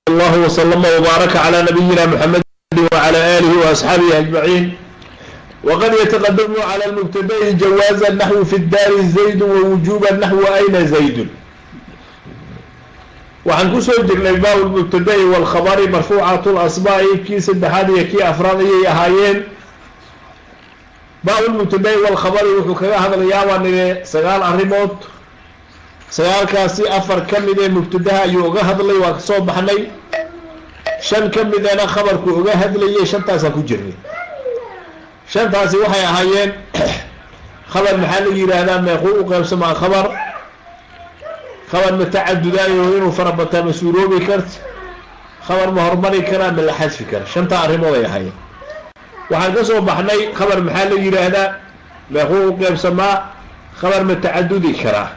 الله وسلم وبارك على نبينا محمد وعلى آله وأصحابه أجمعين. وقد يتقدم على المبتدأ جواز النحو في الدار زيد ووجوب النحو أين زيد. Waxaan kusoo jirnay baabu lmubtada'i waalkhabari marfuucatu lasmaa'i, kii saddexaad iyo kii afraad ayay ahaayeen. Baabu lmubtada'i waalkhabari wuxuu kaga hadlayaa baa nide sagaal arrimood. Sagaalkaasi afar ka mid ee mubtadaha ayuu uga hadlay, waa kasoo baxnay. Shan ka midana khabarku uga hadlayay, shantaasaan ku jirnay. Shantaasi waxay ahaayeen: khabar maxaa la yidhaahdaa, meequu u qaybsamaa khabar, khabar ma tacadudaayo, inuu farabataa ma suuroobi karta, khabar ma hormari karaa, ma la xadfi kara. Shantaa arrimood ay ahaayeen. Waxaan ka soo baxnay khabar maxaa la yidhaahdaa, meequu u qaybsamaa, khabar ma tacadudi karaa.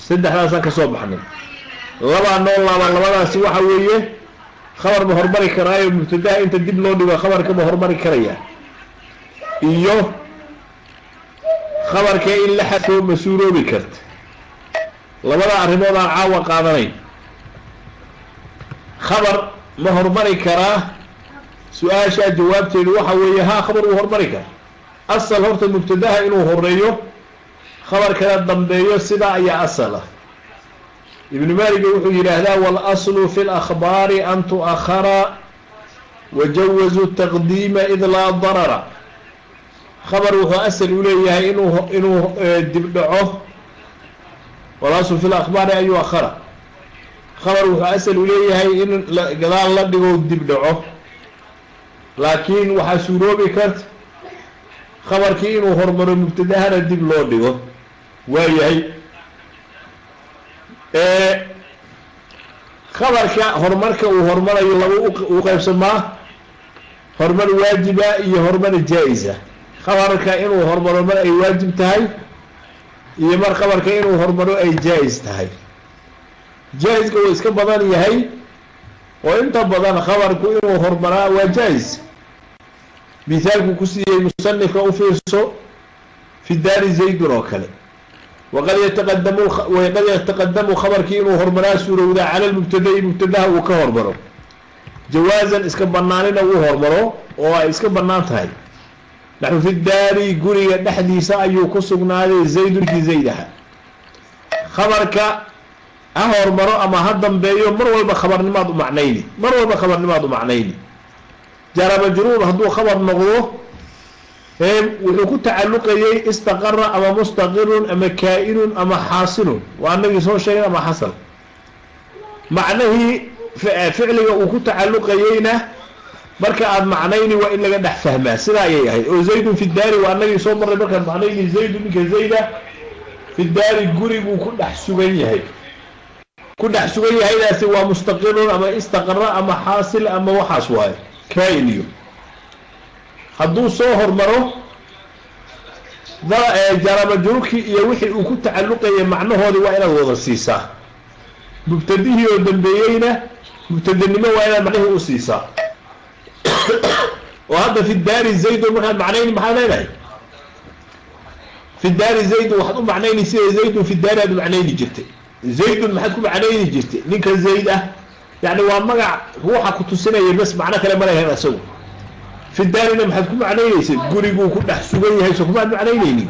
Saddexdaasaan kasoo baxnay, labaa noo laaba. Labadaasi waxa weeye: khabar ma hormari karaayo, mubtadaha inta dib loo dhigo khabarka ma hormari karaya, iyo khabarka in la xadfo ma suuroobi karta. Labada arrimood aan caawa qaadanayn: khabar ma hormari karaa? Su-aashaa jawaabteedu waxa weeye haa, khabar wuu hormari karaa. Asal horta mubtadaha inuu horeeyo, khabarkana dambeeyo, sidaa ayaa asal ah. Ibnu Maaliga wuxuu yidhaahdaa: "Walaslu fi lakhbaari an tu'akhara, wajawazuu taqdiima id laa darara." Khabar wuxuu asal u leeyahay inuu dib dhaco. Walaslu fi lakhbaari an yuakhara, khabar wuxuu asal u leeyahay in gadaal la dhigo, dib dhaco, laakiin waxaa suuroobi karta khabarkii inuu hormaro, mubtadahana dib loo dhigo. Waayahay, khabarka horumarka uu horumarayo laba u qaybsamaa: horumar waajiba iyo horumar jaa-isa. Khabarka inuu horumaro mar ay waajib tahay iyo mar khabarka inuu horumaro ay jaa-is tahay. Jaa-iska wuu iska badan yahay, oo inta badan khabarku inuu horumaraa waa jaa-is. Mithaalku ku siiyey musanifka u fiirso: fi daari zaydun oo kale. Waqad yataqadamu, khabarkii inuu horumaraa suurowdaa, cala lmubtadai, mubtadaha uu ka hormaro, jawaazan, iska banaanina uu hormaro oo ay iska banaan tahay. Naxu fi daari, guriga dhexdiisa ayuu ku sugnaaday, zaydun, kii zayd aha. Khabarka ha hormaro ama ha dambeeyo, mar walba khabarnimaad u macnayni, mar walba khabarnimaad u macnayni. Jaara majruur hadduu khabar noqdo, wuxuu ku tacalluqayay istaqara ama mustaqirun ama kaa-inun ama xaasilun, waa anagii soo sheegay, ama xasal. Macnahii ficliga uu ku tacalluqayeyna marka aada macnayni waa in laga dhex fahmaa, sidaa ayay ahayd. Oo zaydun fi daari waa anagii soo marray. Markaad macnayni, zaydun, ninka zayda, fi daari, guriguu ku dhex sugan yahay. Ku dhex sugan yahaydaasi waa mustaqirun ama istaqara ama xaasil ama waxaas waaye, kaa-in. Iyo hadduu soo hormaro, jaramajruurkii iyo wixii uu ku tacalluqayay macnahoodii waa inaad wada siisaa. Mubtadihii oo dambeeyeyna mubtadanimo waa inaad macnihii u siisaa. Oo hadda fi daari zaydun markaad macnayni, maxaad leedahay? Fi daari zaydun waxaad u macnayni sida zaydun fi daari aad u macnayni jirtay. Zaydun maxaad ku macnayni jirtay? Ninka zayd ah, yani waa magac ruuxa ku tusinaya bas, macno kale ma lahayn asagu. Fi daarina maxaad ku macnaynaysay? Guriguu ku dhex sugan yahay, so kumaad macnaynaynin?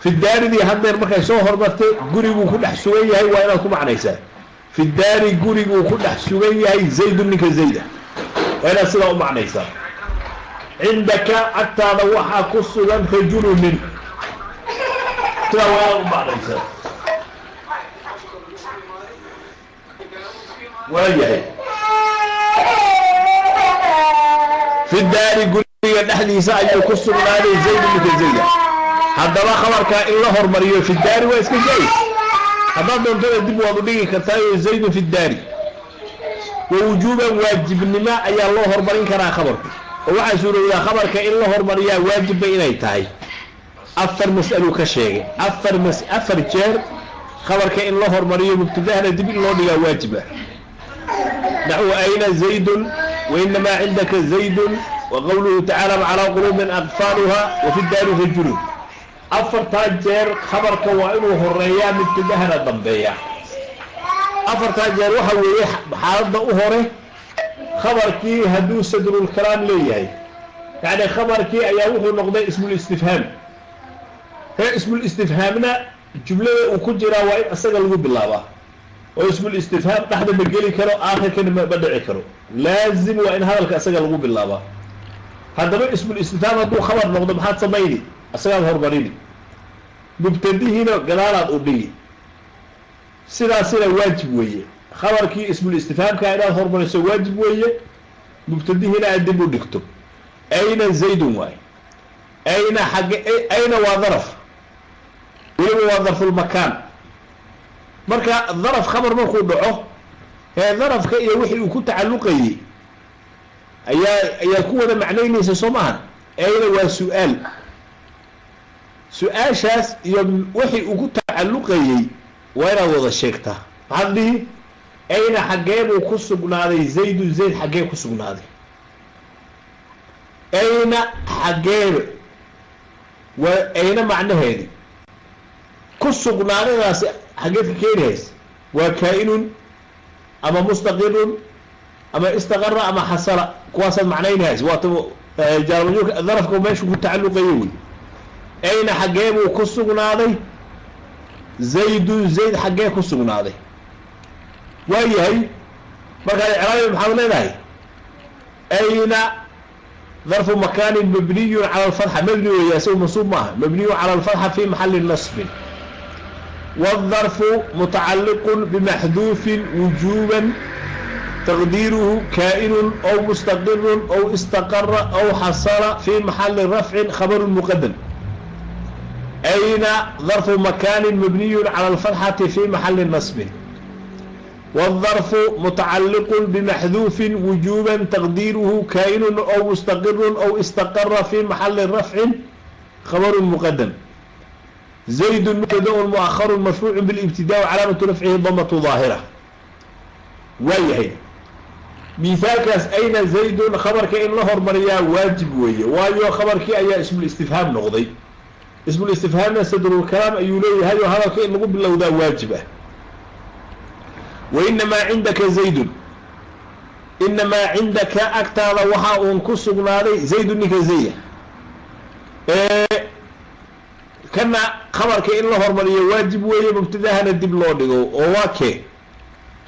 Fi daaridii haddeer markay soo hormartay, guriguu ku dhex sugan yahay waa inaad ku macnaysaa. Fi daari, guriguu ku dhex sugan yahay, zaydun, ninka zayda, waa inaad sidaa u macnaysaa. Cindaka, agtaada waxaa ku sugan, rajulu, nin, sidaa waa inaad u macnaysaa. Waayahay, fi daari, guriga dhexdiisa ayuu ku sugnaaday, zayd, ninka zayda. Haddaba khabarkaa in la hormariyo fi daari waa iska jaa-is. Haddaad doontada dib waad u dhigi kartaayo, zaydun fi daari. Wa wujuuban, waajibnimo ayaa loo hormarin karaa khabarku, oo waxaa suurowdaa khabarka in la hormariyaa waajibba inay tahay. Afar mas'aluu ka sheegay, afar jeer khabarka in la hormariyo, mubtadahna dib in loo dhigaa waajib ah. Naxwu ayna zaydun, wainamaa cindaka zaydun, wa qowluhu tacaala calaa quluubin aqfaaluha, wa fi daari rajulun. Afartaa jeer khabarka waa inuu horeeyaa, mubtadahana dambeeya. Afartaa jeer waxa weeye: xaaladda u hore Khabarkii hadduu sadrulkalaam leeyahay, yacni khabarkii ayaa wuxuu noqday ismulistifhaam. Hee, ismulistifhaamna jumlada uu ku jiraa waa in isaga lagu bilaabaa, oo ismulistifhaam dhexda ma geli karo, aakhirkana ma dhici karo. Laazim waa in hadalka isaga lagu bilaabaa. Haddaba ismulistifhaam hadduu khabar noqdo, maxaad samayni? Isagaad hormarini, mubtadihiina gadaalaad u dhigi. Sidaasina waajib weeye. Khabarkii ismulistifhaamka inaad hormariso waajib weeye, mubtadihiina aad dib u dhigto. Ayna zaydun waay. Ayna xagge? Ayna waa daraf, weliba waa darfulmakaan. Marka daraf khabar markuu dhaco, ee darafka iyo wixii uu ku tacalluqayey ayaa ku wada macnaynaysa, soo maahan? Ayna waa su-aal, su-aashaas iyo wixii uu ku tacalluqayey waa inaad wada sheegtaa. Maxaad dhihi? Ayna, xaggee buu ku sugnaaday? Zaydun, zayd xaggee ku sugnaaday? Ayna, xaggeeba waa ayna macnaheedi. Ku sugnaadadaasi xaggeed ka keeni haysa? Waa kaa-inun ama mustaqirun ama istaqara ama xasala, kuwaasaad macnayni haysa. Waata jaarmajruurka darafka meeshu ku tacalluqayo wey. Ayna, xaggee buu ku sugnaaday? Zaydun, zayd xaggee ku sugnaaday? Waa yahay. Markaad icraabi, maxaad leedahay? Ayna darfu makaanin mabniyun cala alfatxa, mabni weeye isagu, mansuub maaha, mabniyun cala alfatxa fi maxali nasbin, wاdarfu mutacaliqu bimaxduufin wujuuban, taqdiiruhu kaa'inun aw mustaqirun aw istaqara aw xasala fi maxali rafcin khabaru muqadam. Ayna darfu makaanin mabniyun cala alfatxati fi maxali nasbin, wاdarfu mutacaliqu bimaxduufin wujuuban, taqdiiruhu kaa'inun aw mustaqirun aw istaqara fi maxali rafcin khabaru muqadam. Zaydun mubtadaun muaharu marfuucu bilibtidaa, calaamatu rafcihi damatu daahira. Waa yahay miaalkaas. Ayna zaydun, khabarka in la hormariyaa waajib weeye, waayo khabarkii ayaa ismulistifhaam noqday. Ismulistifhaamna sadrulkalaam ayuu leeyahay, oo hadalka in lagu bilowdaa waajib ah. Wainamaa cindaka zaydun, inamaa cindaka, agtaada waxaa uun ku sugnaaday zaydun, ninka zayda. Kana khabarka in la hormariyo waajib weeye, mubtadahana dib loo dhigo. Oo waa kee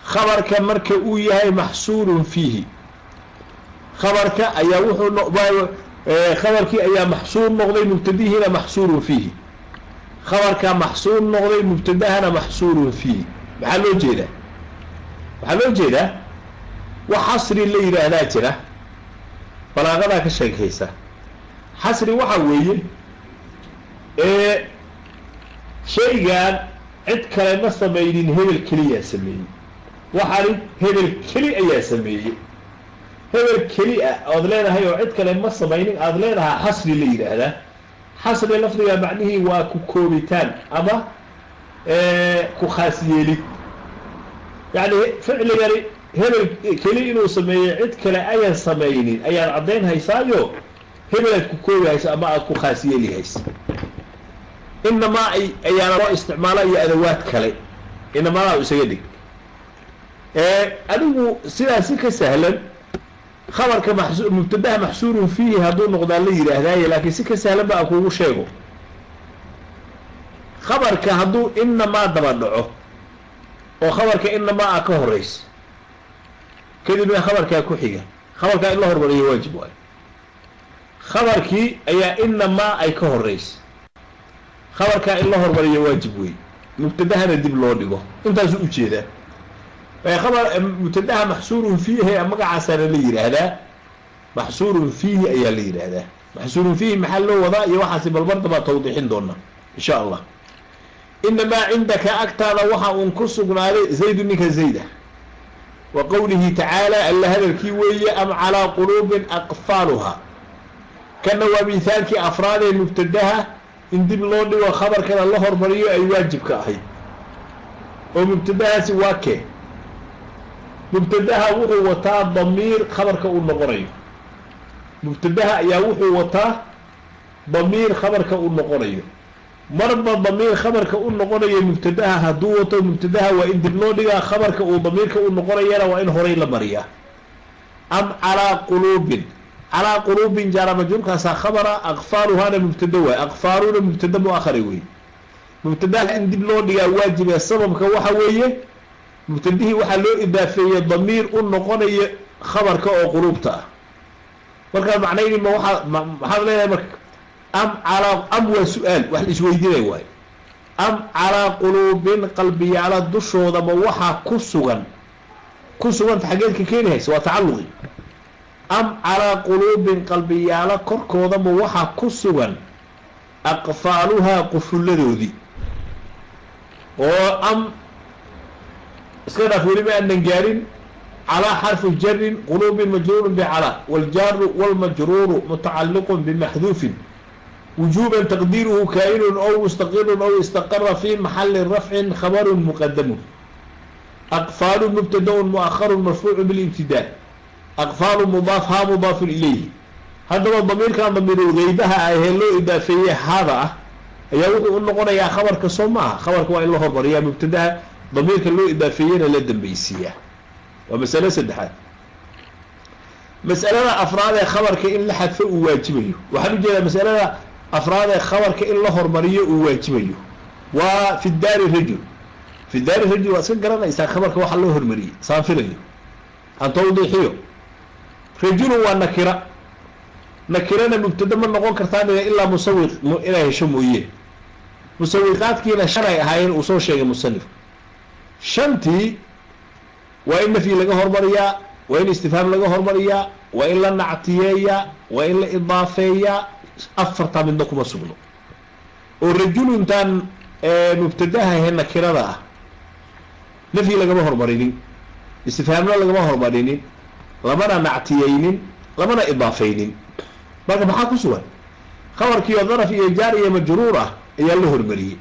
khabarka marka uu yahay maxsuurun fiihi? Khabarka ayaa wuxuu khabarkii ayaa maxsuur noqday, mubtadihiina maxsuurun fiihi. Khabarka maxsuur noqday, mubtadahana maxsuurun fiihi. Maxaa loo jeedaa? Waxaa loo jeedaa wax xasri la yidhaahdaa jira, balaaqadaa ka sheekaysa. Xasri waxa weeye ee shaygan cid kale ma samaynin, hebel keliyaa sameeyey. Waxani hebel keli ayaa sameeyey. Hebel keli ah ood leedahay oo cid kale ma samaynin aada leedahaa, xasri la yidhaahdaa. Xasri lafdiga macnihii waa ku koobitaan ama ku khaas yeelid. Yacni ficligani hebel keli inuu sameeyey, cid kale ayaan samaynin ayaad caddayn haysaayo, hebelaad ku koobi haysa ama aada ku khaas yeeli haysa. Inamaa ayaana loo isticmaala iyo adawaad kale, inamadaa isaga dhig. Adigu sidaas si ka sahlan, khabarka mubtadaha maxsuurun fiihi hadduu noqdaa la yidhaahdaaye, laakiin si ka sahlan ba aan kugu sheego. Khabarka hadduu inamaa daba dhaco, oo khabarka inamaa a ka horeysa, kadibna khabarkaa ku xiga, khabarkaa in la hormariyo waajib waayo. Khabarkii ayaa inamaa ay ka horeysa, khabarkaa in la hormariyo waajib wey, mubtadahana dib loo dhigo. Intaasuu ujeedaa. Khabar mubtadaha maxsuurun fiihi magacaasaana la yidhaahdaa, maxsuurun fiihi ayaa la yidhaahdaa. Maxsuurun fiihi maxaa loo wadaa iyo waxaasi balmarda baa tawdiixin doona, insha Allah. Inamaa cindaka, agtaada waxa uun ku sugnaaday zaydu, ninka zayda. Wa qowlihi tacaala, alla hadalkii weeye, am calaa quluubin aqfaaluha. Kana waa mithaalkii afraad ee mubtadaha in dib loo dhigo, khabarkana la hormariyo ay waajibka ahayd. Oo mubtadahaasi waa kee? Mubtadaha wuxuu wataa damiir khabarka uu noqonayo. Mubtadaha ayaa wuxuu wataa damiir khabarka uu noqonayo. Marba damiir khabarka u noqonayo mubtadaha hadduu wato, mubtadaha waa in dib loo dhigaa, khabarka uu damiirka u noqonayana waa in horay la mariyaa. Am calaa quluubin, calaa quluubin jaara majruurkaasaa khabara, aqfaaluhaana mubtada waay, aqfaaluna mubtada muakhara wey. Mubtadaha in dib loo dhigaa waajibe, sababka waxa weeye mubtadihii waxaa loo idaafeeyey damiir u noqonaya khabarka oo quluubta ah. Markaad macnayni ma waaa maxaad leedahay marka? Am calaa, am waa su-aal wax la isweydiinay waayo. Am calaa quluubin, qalbiyaala dushooda ma waxaa ku sugan, ku suganta xaggeed ka keeni haysa waa tacalluqi. Am calaa quluubin, qalbiyaalo korkooda ma waxaa ku sugan aqfaaluhaa qufulladoodii. Oo am iska dhaaf, weli ma aanan gaarin. Calaa xarfu jarin, quluubin majruurun bicalaa, waljaaru walmajruuru mutacalliqun bimaxduufin wujuuban taqdiiruhu kaa'inun ow mustaqirun ow istaqara fi maxali rafcin khabarun muqadamun. Aqfaalu mubtadaun muaharun marfuucu bilibtidaa, aqfaalu mudaaf haa mudaafun ilayhi. Haddaba damiirkan damiirul geybaha ahee loo idaafeeyey haada ah ayaa wuxuu u noqonayaa khabarka, soo maaha? Khabarka waa in la hormariyaa mubtadaha, damiirka loo idaafeeyena la dambaysiiyaa. Waa masalo saddexaad. Mas'alada afraad ee khabarka in la xadfo uu waajibayo, waxaan ujeedaa masalada afraad ee khabarka in la hormariyo uu waajibayo, waa fi daari rajul. Fi daari rajul waa iska garanaysaa khabarka waxa loo hormariyey, saan filayo aan tawdiixiyo. Rajulun waa nakira, nakirana mubtada ma noqon kartaan ilaa musawiq inay hesho mooye. Musawiqaadkiina shan ay ahaayeen uu soo sheegay musanifku. Shantii waa in nafyi laga hormariyaa, waa in istifhaam laga hormariyaa, waa in la nactiyeeyaa, waa in la idaafeeyaa. Afartaa midna kuma sugno. Oo rajuluntaan mubtadaha ahe nakirada ah nafyi lagama hormarinin, istifhaamna lagama hormarinin, lamana nactiyeynin, lamana idaafeynin. Marka maxaa ku sugan? Khabarkiioo daraf iyo jaar iyo majruur ah ayaa la hormariyey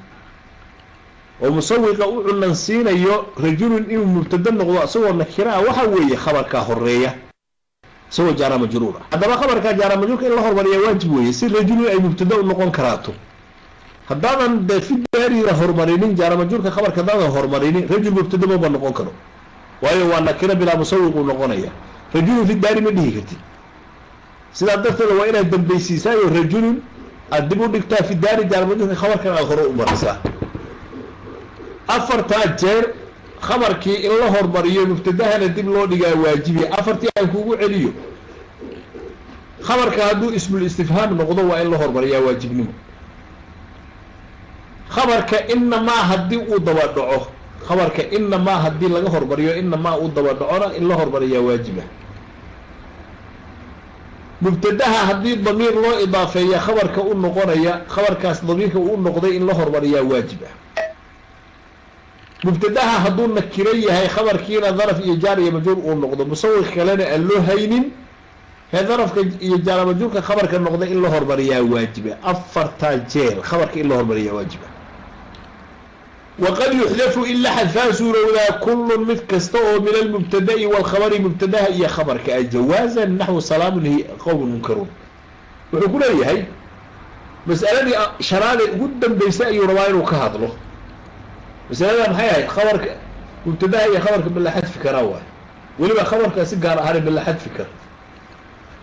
oo musawiqa u cunan siinayo rajulun inuu mubtada noqdo isagoo nakira ah. Waxa weeye khabarkaa horeeya isagoo jaara majruur ah. Haddaba khabarkaa jaara majruurka in la hormariya waajib weeye si rajulun ay mubtada u noqon karaato. Haddaadan dee fi daarida hormarinin jaara majruurka khabarka, haddaadan hormarinin rajul mubtada maba noqon karo, waayo waa nakira bilaa musawiq uu noqonaya. Rajulun fi daari ma dhihi kartid. Sidaa darteeda waa inaad dambaysiisaayo rajulun aad dib u dhigtaa fi daari, jaara majruurka khabarkan aada hore u marisaa. Afartaa jeer khabarkii in la hormariyo mubtadahana dib loo dhigaa waajibi. Afartii aan kugu celiyo: khabarka hadduu ismul istifhaam noqdo waa in la hormariyaa waajibnimo. Khabarka inamaa haddii uu daba dhaco, khabarka inamaa haddii laga hormariyo inamaa uu daba dhacona in la hormariyaa waajiba. Mubtadaha haddii damiir loo idaafeeya khabarka u noqonaya, khabarkaas damiirka uu noqday in la hormariyaa waajib ah. Mubtadaha hadduu nakiro yahay, khabarkiina daraf iyo jaar iyo majruur uu noqdo, musawiq kalena aan loo haynin, hee darafka iyo jaara majruurka khabarka noqday in la hormariyaa waajiba. Afartaa jeer khabarka in la hormariyaa waajiba. Waqad yuxdafu in la xadfaa suurowdaa kullun mid kasta oo min almubtada'i waalkhabari, mubtadaha iyo khabarka ah, jawaazan naxwu salaamun hi qowmun munkaruun. Wuxuu ku leeyahay mas'aladii shanaadee ugu dambeysay ayuu rabaa inuu ka hadlo. Masalada maxay ahayd? Khabarka mubtadaha iyo khabarka ma la xadfi karaa waay, weliba khabarka si gaar ahaan ma la xadfi kara.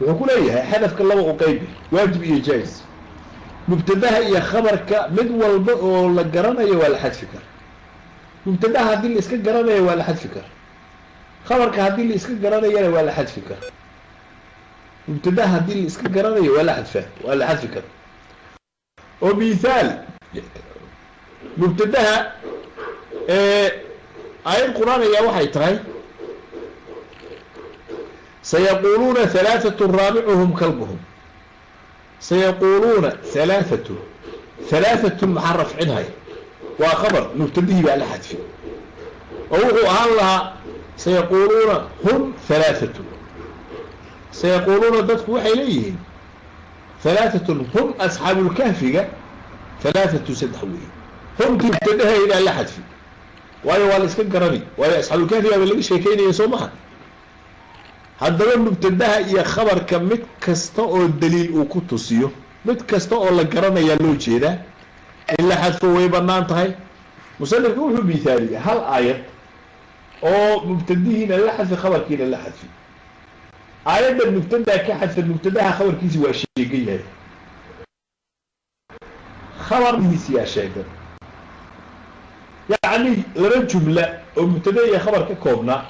Wuxuu ku leeyahay xadafka laba u qeybi, waajib iyo jaa-is. Mubtadaha iyo khabarka mid walba oo la garanayo waa la xadfi kara. Mubtadaha haddii la iska garanayo waa la xadfi kara, khabarka haddii la iska garanayana waa la xadfi kara. Mubtadaha haddii la iska garanayo waa la xadfaa, waa la xadfi kara. Oo mithaal mubtadaha aayad qur-aan ayaa waxay tahay sayaquuluuna halaaثatu raabicuhum kalbuhum. Sayaquuluuna halaaثatu, halaaثatun maxaa rafcinhay? Waa khabar, mubtadihii baa la xadfi oo wuxuu ahaan lahaa sayaquuluuna hum halaaثatun. Sayaquuluuna dadku waxay leeyihiin halaaثatun hum asxaabulkahfiga halaaثatu saddex weeye. Humti mubtadahaydaa la xadfi, waayo waa la iska garani, waayo asxaabulkahfigaaba laga sheekeynaya, soo maha? Haddaba mubtadaha iyo khabarka mid kasta oo daliil uu ku tusiyo, mid kasta oo la garanayaa loo jeedaa, in la xadfo way banaan tahay. Musanifka wuxuu miithaaliyay hal aayad oo mubtadihiina la xadfi, khabarkiina la xadfi. Aayadda mubtadaa ka xadfan, mubtadaha khabarkiisi waa sheegan yahay, khabarkiisi yaa sheegan. Yacni laba jumla oo mubtada iyo khabar ka koobnaa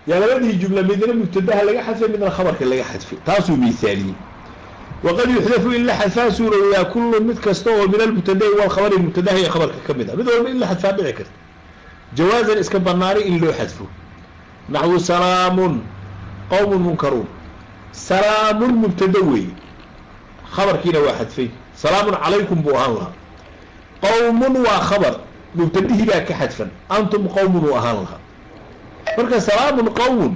yaa labadii jumla midna mubtadaha laga xadfay, midna khabarka laga xadfay, taasuu miisaaliyey. Waqad yuxdafu in la xadfaa suurowdaa kullu mid kasta oo min almubtadai walkhabari, mubtadaha iyo khabarka ka mid a, mid walba in la xadfaa dhici karta, jawaazan iska banaanay in loo xadfo. Naxwu salaamun qowmun munkaruun. Salaamun mubtada weeye, khabarkiina waa xadfay, salaamun calaykum buu ahaan lahaa. Qowmun waa khabar, mubtadihii baa ka xadfan, antum qowmun uu ahaan lahaa. Marka salaamun qowmun,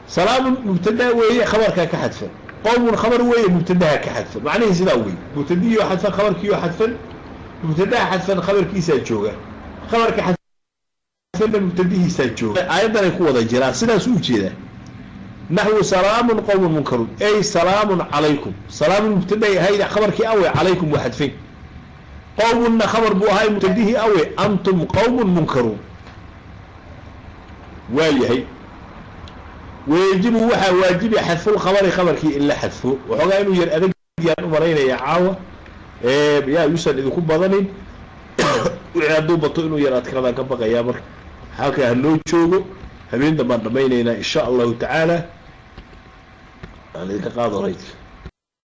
salaamun mubtada weeye, khabarkaa ka xadfan, qowmun khabar weeye, mubtadaha ka xadfan. Macnihii sidaa wey, mubtadihiioo xadfan, khabarkiioo xadfan, mubtadaha xadfan khabarkiisaa jooga, khabarka xadfanna mubtadihiisaa jooga, aayaddanay ku wada jiraan, sidaas u ujeedaa. Naxwu salaamun qowmun munkaruun, ey salaamun calaykum. Salaamun mubtaday ahayd, khabarkii awe calaykum waa xadfay, qowmunna khabar buu ahay, mubtadihii awe antum qowmun munkaruun waa yahay. Wayajibu waxaa waajibi xadfulkhabari, khabarkii in la xadfo. Waxoogaa inuu yar adag yaan umalaynaya caawa, yaa yuusan idinku badanin, wixii hadduu bato inuu yar adkaadaan ka baqayaa. Marka halkaa hanoo joogo, habeen dambaan dhamaynaynaa insha allahu tacaala. Aan idinka qaado raydka.